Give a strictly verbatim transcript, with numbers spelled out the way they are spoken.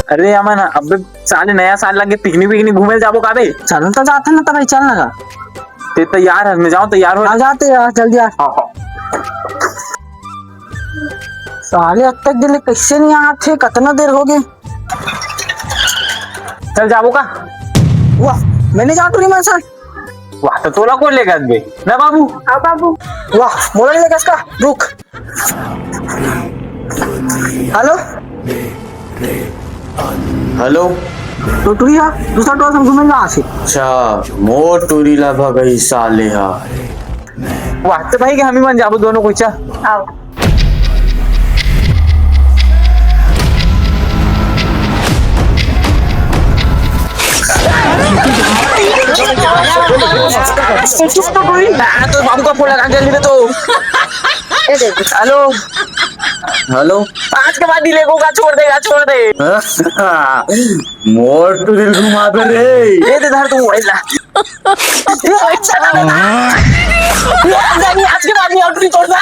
अरे अमन, अबे साले नया साल लगे, पिकनिक विकनिक घूमे जाबो का बे? चल तो जाते ना, तो भाई चल ना। ते तैयार है, मैं जाऊँ तैयार हो। आ जाते यार, जल्दी आ। हाँ, हाँ। साले अब तक दिल्ली कैसे नहीं आते, कितना देर हो गए। चल जाबो का? वाह, मैं नहीं जाऊँ टूरी मन संग। वाह, तो तोला कौन लेगा बे? ना बाबू। हाँ बाबू। वाह, मोला नहीं लेगा इसका, रुक। हेलो। हेलो। तो टूरी हा, दूसरा टोला से घूमेंगे आज से। अच्छा, मोर टूरी ला भगई साले हा। वाह, तो भाई के हम ही मन जाबो दोनों कोई, चल। आओ। तो बाबू का फोन लगा, जल्दी दे तो। हेलो। हेलो। आज के बाद नहीं लेगो का, छोड़ देगा, छोड़ दे। मोर टूरी घुमा दे रे। ये दे धर तू मोबाइल ला। आज के बाद नहीं, और नहीं छोड़ना।